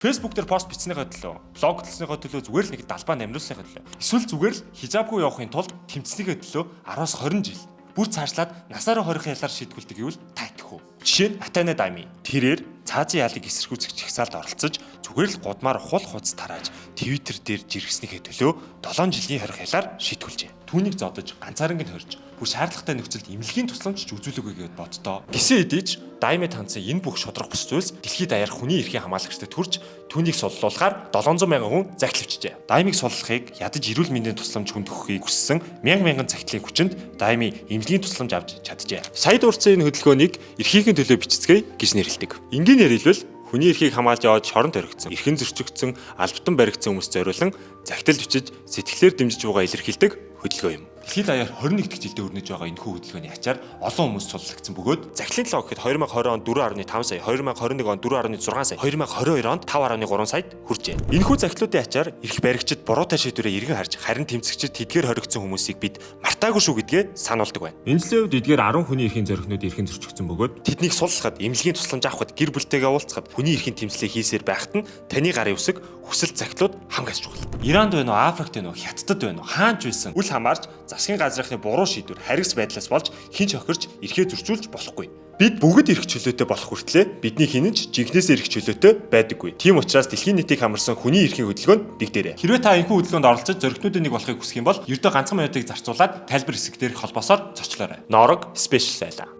Facebook дээр пост бичснийхээ төлөө, блог төлснийхээ төлөө, зүгээр л нэг далбаа намруулсныхаа төлөө, эсвэл зүгээр л хижабгүй явахын тулд тэмцснийхээ төлөө 10-аас 20 жил бүр цаашлаад насаараа хорих ялаар шийтгүүлдэг гэвэл та итгэх үү? Жишээ нь Атана Дайми. Тэрээр цаазын яалыг эсэргүүцэх жагсаалд оролцож, зүгээр л гудмаар хул хуц тарааж Twitter дээр жиргэснийхээ төлөө 7 жилийн хорих ялаар шийтгүүлжээ. Түүнийг зодож, ганцааранг нь хорж, бүр шаардлагатай нөхцөлд эмнэлгийн тусламж ч үзүүлээгүй гэдээ боддоо. Гисэн хэдий ч Даймид хандсан энэ бүх шударга бус зүйлс дэлхийд даяар хүний эрхийн хамгаалагчдад хүрч, түүнийг суллуулахаар 700 мянган хүн захилвчжээ. Даймиг суллахыг, ядаж эрүүл мэндийн тусламж хүнд өгөхийг хүссэн мянган мянган захидлын хүчинд Дайми эмнэлгийн тусламж авч чаджээ. Сая дурдсан энэ хөдөлгөөнийг эрхийнхэн төлөө бичицгээе гэж нэрлэдэг. Энгийнээр хэлбэл, хүний эрхийг хамгаалж яваад шоронд хоригдсон, эрхэн зөрчигдсөн, албатан баригдсан хүмүүс зориулан захидал бичиж, сэтгэлээр дэмжиж буйгаа илэрхийлдэг хөдөлгөөн юм. Дэлхийд даяар 21 дахь жилдээ өрнөж байгаа энэхүү хөдөлгөөний ачаар олон хүмүүс суллагдсан бөгөөд захидлын толгой гэхэд 2020 онд 4.5 сая, 2021 онд 4.6 сая, 2022 онд 5.3 саяд хүрчээ. Энэхүү захидлуудын ачаар эрх баригчид буруутай шийдвэрээ эргэн харж, харин тэмцэгчид тэдгээр хоригдсон хүмүүсийг бид мартаагүй шүү гэдгээ сануулдаг байна. Энэ жилийн хувьд эдгээр 10 хүний эрхийн зоригтнууд эрхэн зөрчигдсөн бөгөөд тэднийг суллахад, эмнэлгийн тусламж авахад, гэр бүлтэйгээ уулзахад, хүний эрхийн тэмцлээ хийсээр байхад нь таны гарын үсэг, хүсэл, захидлууд хамгаас чухал. Иранд байна уу, Африкт байна уу, Хятадд байна уу, хаанч байсан үл хамаарч засгийн газрынхны буруу шийдвэр, харгас байдлаас болж хэн ч хохирч эрхээ зөрчүүлж болохгүй. Бид бүгд эрх чөлөөтэй болох хүртлээр бидний хэн нь ч жинхнээсээ эрх чөлөөтэй байдаггүй. Тийм учраас дэлхийн нийтийг хамарсан хүний эрхийн хөдөлгөөнд нэгдээрэй. Хэрвээ та энэхүү хөдөлгөөнд оролцож, зоригтнуудын нэг болохыг хүсэх юм бол ердөө ганцхан минутыг зарцуулаад тайлбар хэсэг дээрх холбоосоор зочлоорой. Ноорог special байлаа.